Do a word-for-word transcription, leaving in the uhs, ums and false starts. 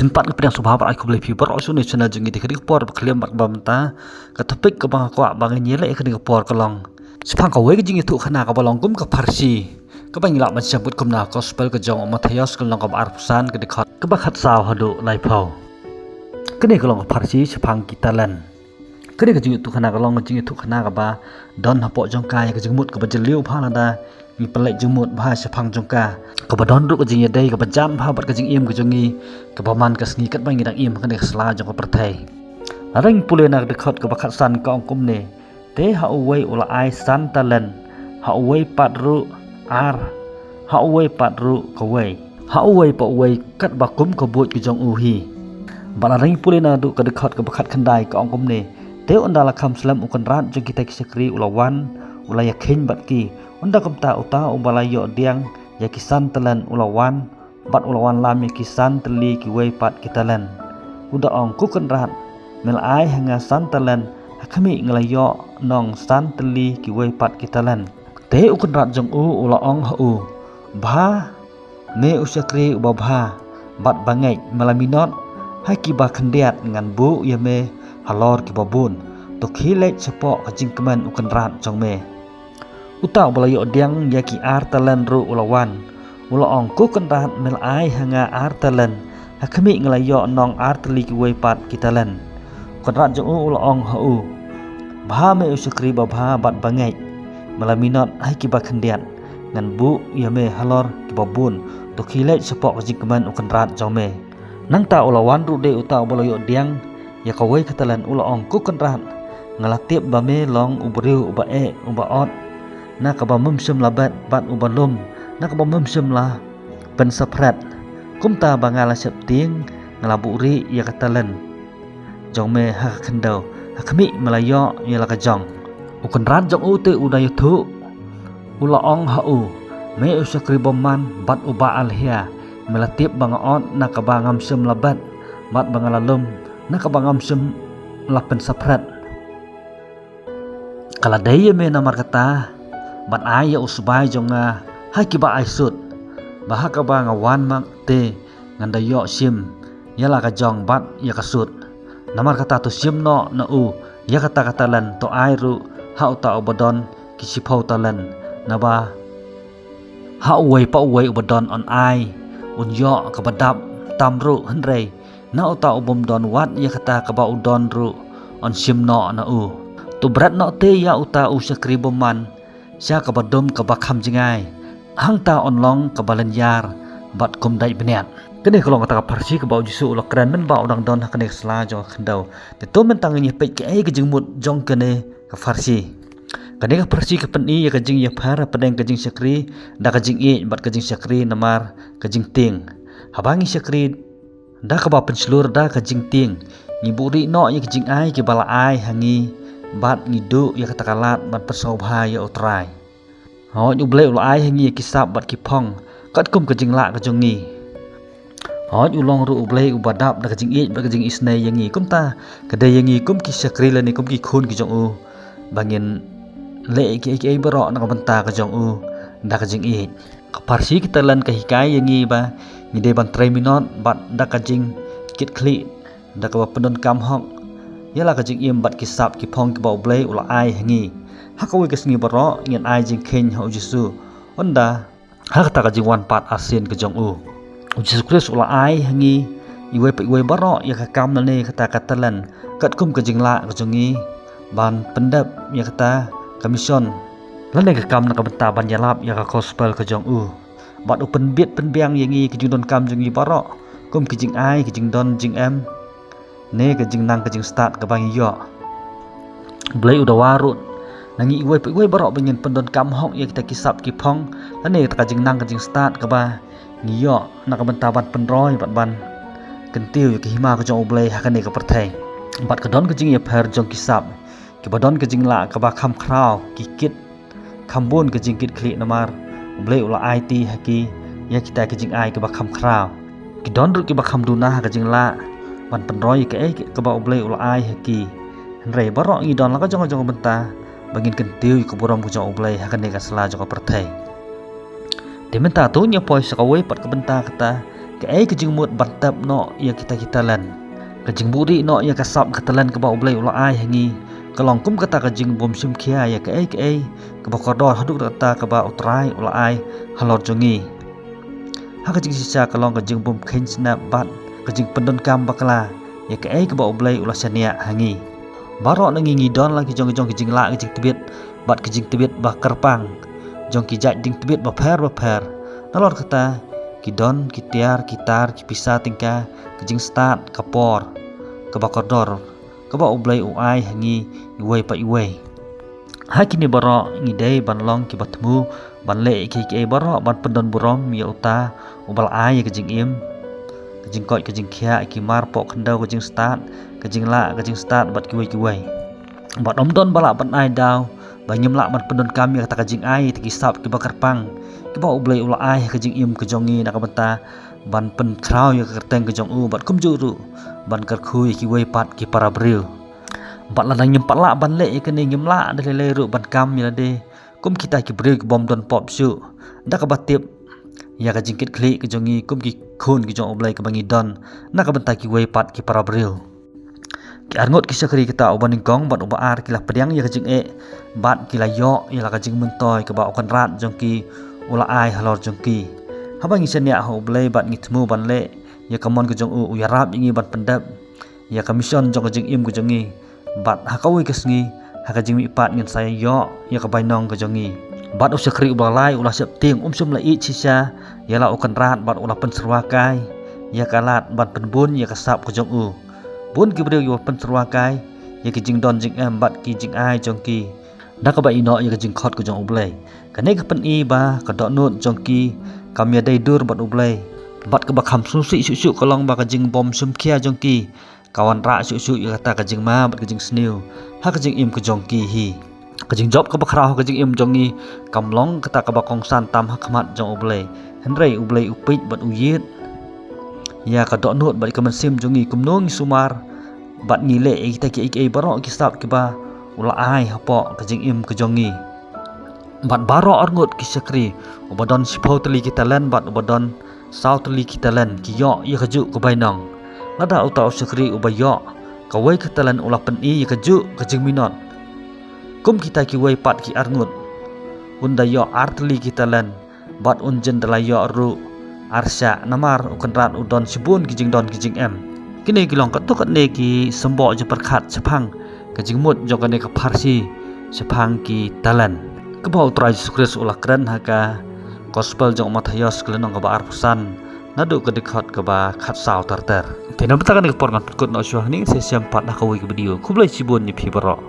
Shisien pat nga pdiang sngewbha bad ai khublei phi baroh sha une u channel jong ngi. Te kane ka por ba khlem bad kaba mynta, ka topic kaba nga kwah ba ngin ïaleh ha kane ka por ka long shaphang kawei ka jingïathuhkhana kaba long kum ka pharshi kaba ngi lah ban shem bad kumne ha ka gospel ka jong u Mathaios ka lynnong kaba arphew san ka dkhot kaba khatsaw haduh laiphew. Kane ka long ka pharshi shaphang ki talent. Kane ka jingïathuhkhana ka long ka jingïathuhkhana kaba don hapoh jong ka ïa ka jingmut kaba jylliew bha lada ngi pynleit jingmut bha shaphang jong ka, kaba don ruh ka jingïadei kaba jan bha bad ka jingim ka jong ngi kaba man ka sngi katba ngi dang im ha kane ka sla jong ka pyrthei. Lada ngi pule na ka dkhot kaba khatsan ka ong kumne: Te ha uwei u la ai san talent, ha uwei pat ruh ar, ha uwei pat ruh kawei, ha uwei pa uwei katba kum ka buit ka jong u hi. Bad lada ngi pule naduh ka dkhot kaba khatkhyndai ka ong kumne: Te ynda la kham slem u kynrad jong kita ki shakri u la wan, u la ïakheiñ bad ki. Ynda kumta uta uba la ïoh diang ïa ki san talent u la wan bad u la wanlam ïa ki san tylli kiwei pat ki talent. U da ong: Ko kynrad, me la ai ha nga san talent, ha khmih, nga la ïoh nong san tylli kiwei pat ki talent. Te u kynrad jong u u la ong ha u: Bha, me u shakri uba bha bad ba ngeit, me la minot ha kiba khyndiat, ngan buh ïa me halor kiba bun. To khie leit shapoh ka jingkmen u kynrad jong me. Uta uba la ïoh diang ïa ki ar talent ruh u la wan, u la ong: Ko kynrad, me la ai ha nga ar talent, ha khmih, nga la ïoh nong ar tylli kiwei pat ki talent. U kynrad jong u u la ong ha u: Bha, me u shakri ba bha bad ba ngeit, me la minot ha kiba khyndiat, ngan buh ïa me halor kiba bun. To khie leit shapoh ka jingkmen u kynrad jong me. Nangta u la wan ruh de uta uba la ïoh diang ïa kawei ka talent, u la ong: Ko kynrad, nga la tip ba me long u briew uba eh, uba ot na kaba mem shym la bet, bad uba lum na kaba mem shym la pynsaphriang. Kumta ba nga la sheptieng, nga la buhrieh ïa ka talent jong me ha ka khyndew, ha khmih, me la ïoh ïa la ka jong. U kynrad jong u te u da ïathuh, u la ong ha u: Me u shakri bymman bad uba alhia, me la tip ba nga ot na kaba ngam shym la bet, bad ba nga la lum na kaba ngam shym la pynsaphriang. Ka la dei ïa me namar kata ban ai ïa u sbai jong nga ha kiba ai sut, ba ha kaba nga wan ma te ngan da ïoh shim ïa la ka jong bad ïa ka sut. Namar kata to shim noh na u ïa kata ka talent, to ai ruh ha uta uba don ki shiphew talent, naba ha uwei pa uwei uba don yn ai, un ïoh kaba dap tam ruh, hynrei na uta u bym don wat ïa kata kaba u don ruh yn shim noh na u. To bret noh te ïa uta u shakri bymman sha kaba dum kaba kham jngai, hangta yn long kaba lynñiar bad kum dait bniat. Kane ka long kata ka pharshi kaba u Jisu u la kren mynba u dang don ha kane ka sla jong ka khyndew. Te to mynta ngin ïa peit kaei ka jingmut jong kane ka pharshi. Kane ka pharshi ka pyni ïa ka jingïapher hapdeng ka jingshakri da ka jingïeit bad ka jingshakri namar ka jingtieng. Haba ngi shakri da kaba pynshlur da ka jingtieng, ngi buhrieh noh ïa ka jingai kiba la ai ha ngi bad ngi duh ïa kata ka lad ban pynsngewbha ïa U Trai. Hooid, U Blei u la ai ha ngi ïa ki sap bad ki phong katkum ka jinglah ka jong ngi. Hooid, u long ruh U Blei uba dap da ka jingïeit bad ka jingisynei ïa ngi. Kumta ka dei ïa ngi kum ki shakri lane kum ki khun ki jong u ba ngin leh kiei kiei baroh na ka bynta ka jong u da ka jingïeit. Ka pharshi ki talent ka hikai ïa ngi ba ngi dei ban trei minot bad da ka jingkitkhlieh, da kaba pyndonkam hok ïa la ka jingim bad ki sap ki phong kiba U Blei u la ai ha ngi. Ha kawei ka sngi baroh ngin ai jingkheiñ ha U Jisu, ynda ha kata ka jingwan pat arsien ka jong u. U Jisu Khrist u la ai ha ngi iwei pa iwei baroh ïa ka kam lane kata ka talent katkum ka jinglah ka jong ngi ban pyndep ïa kata ka mission lane ka kam na ka bynta ban ïalap ïa ka gospel ka jong u. Bad u pynbit pynbiang ïa ngi ki jingdonkam jong ngi baroh, kum ki jingai, ki jingdon jingem, ne ka jingnang ka jingstad kaba ngi ïoh. U Blei u dawa ruh na ngi iwei pa iwei baroh ba ngin pyndonkam hok ïa kita ki sap ki phong lane kita ka jingnang ka jingstad kaba ngi ïoh na ka bynta ban pynroi bad ban kyntiew ïa ka hima ka jong U Blei ha kane ka pyrthei. Bad ka don ka jingïapher jong ki sap kiba don ka jinglah kaba kham khraw, ki kit kham bun ka jingkitkhlieh namar U Blei u la aiti ha ki ïa kita ki jingai kiba kham khraw. Ki don ruh kiba kham duna ha ka jinglah ban pynroi ïa kaei kaba U Blei u la ai ha ki. Hynrei baroh ngi don la ka jong ka jong ka bynta ba ngin kyntiew ïa ka burom ka jong U Blei ha kane ka sla jong ka pyrthei. Te mynta to ngin ïa poi sha kawei pat ka bynta kata Kaei ka jingmut ban tep noh ïa kita ki talent? Ka jingbuhrieh noh ïa ka sap ka talent kaba U Blei u la ai ha ngi ka long kum kata ka jingbym shim khia ïa kaei kaei kaba kordor haduh katta kaba U Trai u la ai halor jong ngi. Ha ka jingshisha ka long ka jingbym kheiñ snap bad ka jingpyndonkam bakla ïa kaei kaba U Blei u la shaniah ha ngi. Baroh na ngi ngi don la ki jong ki jong ki jinglah ki jingtbit bad ki jingtbit ba kyrpang jong ki jait jingtbit bapher bapher. Nalor kata ki don, ki tiar, ki tar, ki pisa tyngka, ki jingstad, ka por kaba kordor kaba U Blei u ai ha ngi iwei pa iwei. Ha kine baroh ngi dei ban long kiba thmu ban leh ïa kiei kiei baroh ban pyndon burom ïa uta uba la ai ïa ka jingim, ka jingkoit ka jingkhiah, ki mar poh khyndew, ka jingstad, ka jinglah ka jingstad bad kiwei kiwei. Bad ym don ba lah ban ai daw ba ngim lah ban pyndonkam ïa kata ka jingai, ïa kita ki sap kiba kyrpang kiba U Blei u la ai ha ka jingim ka jong ngi na ka bynta ban pynkhraw ïa ka kyrteng ka jong u bad kumjuh ruh ban kyrkhu ïa kiwei pat ki para briew. Bad lada ngim pat lah ban leh ïa kane, ngim lah da lei lei ruh ban kam ïa lade kum kita ki briew ki bym don pop shuh, da kaba tip ïa ka jingkitkhlieh ka jong ngi kum ki khun ki jong U Blei kaba ngi don na ka bynta kiwei pat ki para briew. Ki arngut ki shakri kita, uba nyngkong bad uba ar, ki la pdiang ïa ka jingeh bad ki la ïoh ïa la ka jingmyntoi kaba U Kynrad jong ki u la ai halor jong ki. Haba ngi shaniah ha U Blei bad ngi thmu ban leh ïa ka mon ka jong u, u ïarap ïa ngi ban pyndep ïa ka mission jong ka jingim ka jong ngi. Bad ha kawei ka sngi ha ka jingmihpat ngin sa ïoh ïa ka bainong ka jong ngi. Bad u shakri uba lai u la sheptieng, um shym la ïeit shisha ïa la U Kynrad bad u la pynsyrwa kai ïa ka lad ban pynbun ïa ka sap ka jong u. Bun ki briew ïa u pynsyrwa kai ïa ki jingdon jingem bad ki jingai jong ki da kaba ïehnoh ïa ka jingkhot ka jong U Blei. Kane ka pyni ba ka dohnud jong ki kam ïadei dur bad U Blei bad kaba kham sngewsih shuh shuh ka long ba ka jingbym shim khia jong ki ka wanrah shuh shuh ïa kata ka jingma bad ka jingsniew ha ka jingim ka jong ki hi. Ka jingjop kaba khraw ha ka jingim jong ngi kam long kata kaba kongsan tam ha khmat jong U Blei, hynrei U Blei u peit bad u ïeit ïa ka dohnud bad ka mynsiem jong ngi, kumno ngi sumar bad ngi leh ïa kita kiei kiei baroh ki sap kiba u la ai hapoh ka jingim ka jong ngi. Bad baroh arngut ki shakri, uba don shiphew tylli ki talent bad uba don saw tylli ki talent, ki ïoh ïa kajuh ka bainong. Lada uta u shakri uba ïoh kawei ka talent u la pyni ïa kajuh ka jingminot kum kita kiwei pat ki arngut, un da ïoh ar tylli ki talent bad un jin da la ïoh ruh ar shah, namar U Kynrad u don shibun ki jingdon ki jingem. Kine ki long katto katne ki symboh jingpyrkhat shaphang ka jingmut jong kane ka pharshi shaphang ki talent, kaba U Trai Jisu Khrist u la kren ha ka Gospel jong u Mathaios, ka lynnong kaba arphew san, naduh ka dkhot kaba khatsaw ter ter. Te namar kata kane ka por ngan pynkut noh shuwa hangne, ngin sa ïashem pat ha kawei ka video. Khublei shibun ïa phi baroh.